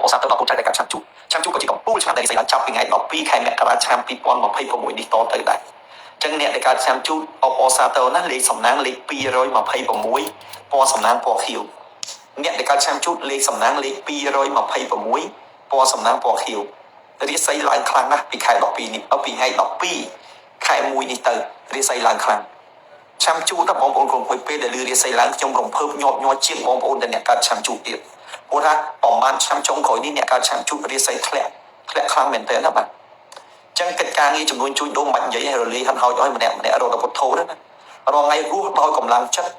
អបអរសាទរដល់កូនចៅដែលកើតឆ្នាំជូតឆ្នាំជូតក៏ជាកំពូលឆ្នាំដែលរាសីឡើងចាប់ពីថ្ងៃ12ខែមករាឆ្នាំ2026នេះតទៅដែរចឹងអ្នកដែលកើតឆ្នាំជូតអបអរសាទរណាស់លេខសំណាងលេខ226ពណ៌សំណាងពណ៌ខៀវអ្នកដែលកើតឆ្នាំជូតលេខសំណាងលេខ226ពណ៌សំណាងពណ៌ខៀវរាសីឡើងខ្លាំងណាស់ពីខែ12នេះពីថ្ងៃ12ខែ1នេះទៅរាសីឡើងខ្លាំង ឆ្នាំជូតតបងប្អូនកុំភ័យពេលដែលលឺរាសីឡើងខ្ញុំរំភើបញាប់ញ័រជាងបងប្អូនដែលអ្នកកើតឆ្នាំជូតទៀតព្រោះថាប្រហែលឆ្នាំចុងក្រោយនេះអ្នកកើតឆ្នាំជូតរាសីធ្លាក់ធ្លាក់ខ្លាំងមែនទែនណាបាទចឹងកិច្ចការងារចំនួនជួញដូរមិននិយាយឲ្យរលាយហិនហោចឲ្យម្នាក់ម្នាក់រត់ទៅពុទ្ធោណារងថ្ងៃរស់ដោយកម្លាំងចិត្ត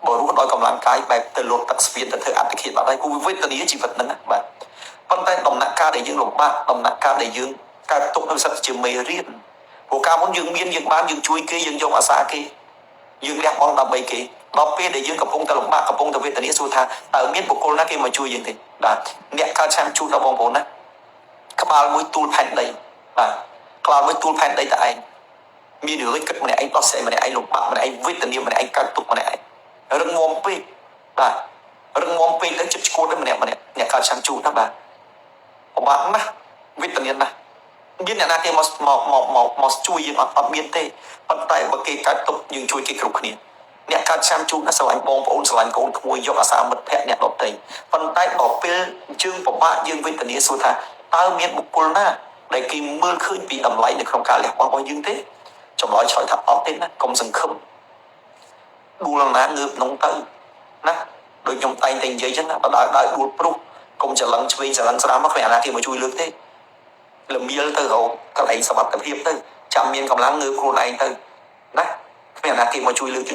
បើរស់ដោយកម្លាំងកាយបែបទៅលុតទឹកស្ពានទៅធ្វើអត្តឃាតបាត់ហើយគូវេទនាជីវិតហ្នឹងណាបាទប៉ុន្តែដំណាក់កាលដែលយើងលំបាកដំណាក់កាលដែលយើងកើតទុកនៅសិតជាមេរៀនព្រោះកាលមុនយើងមានយើងបានយើងជួយគេយើងយកអាសាគេ យើងលះបង់ដើម្បីគេដល់ពេលដែលយើងកំពុងតែលំបាកកំពុងតែវេទនាសួរថាតើមានបុគ្គលណាគេមកជួយយើងទេបាទអ្នកកើតឆ្នាំជូតដល់បងប្អូនណាក្បាលមួយទូលផែនដីបាទក្បាលមួយទូលផែនដីតែឯងមានរឿងគិតម្នាក់ឯងដោះស្រាយម្នាក់ឯងលំបាកម្នាក់ឯងវេទនាម្នាក់ឯងកើតទុក្ខម្នាក់ឯងរឹងមាំពេកបាទរឹងមាំពេកទៅចិត្តឈួតទៅម្នាក់ម្នាក់អ្នកកើតឆ្នាំជូតណាបាទពិបាកណាស់វេទនាណាស់មានអ្នកណាគេមកមកមកមកមកជួយយើងអត់អត់មានទេប៉ុន្តែបើគេកើតទុក្ខយើងជួយគេគ្រប់គ្នាអ្នកកើតឆ្នាំជូតណាស្រឡាញ់បងប្អូនស្រឡាញ់កូនក្មួយយកអាសាមិត្តភក្តិអ្នកដទៃប៉ុន្តែដល់ពេលយើងពិបាកយើងវេទនាសួរថាតើមានបុគ្គលណាដែលគេមើលឃើញពីតម្លៃនៅក្នុងការលះបង់របស់យើងទេចម្លើយឆ្លើយថាអត់ទេណាកុំសង្ឃឹមដួលណាងើបនងទៅណាដូចខ្ញុំតែងតែនិយាយចឹងណាបើដើរដើរដួលព្រុសកុំច្រឡឹងឆ្វេងច្រឡឹងស្ដាំមកគ្មានអាណាគេមកជួយលើកទេ លមៀលទៅរកកន្លែងសមត្ថភាពទៅចាំមានកម្លាំងងើបខ្លួនឯងទៅណាគ្មានអាណាគេមកជួយលើកជាង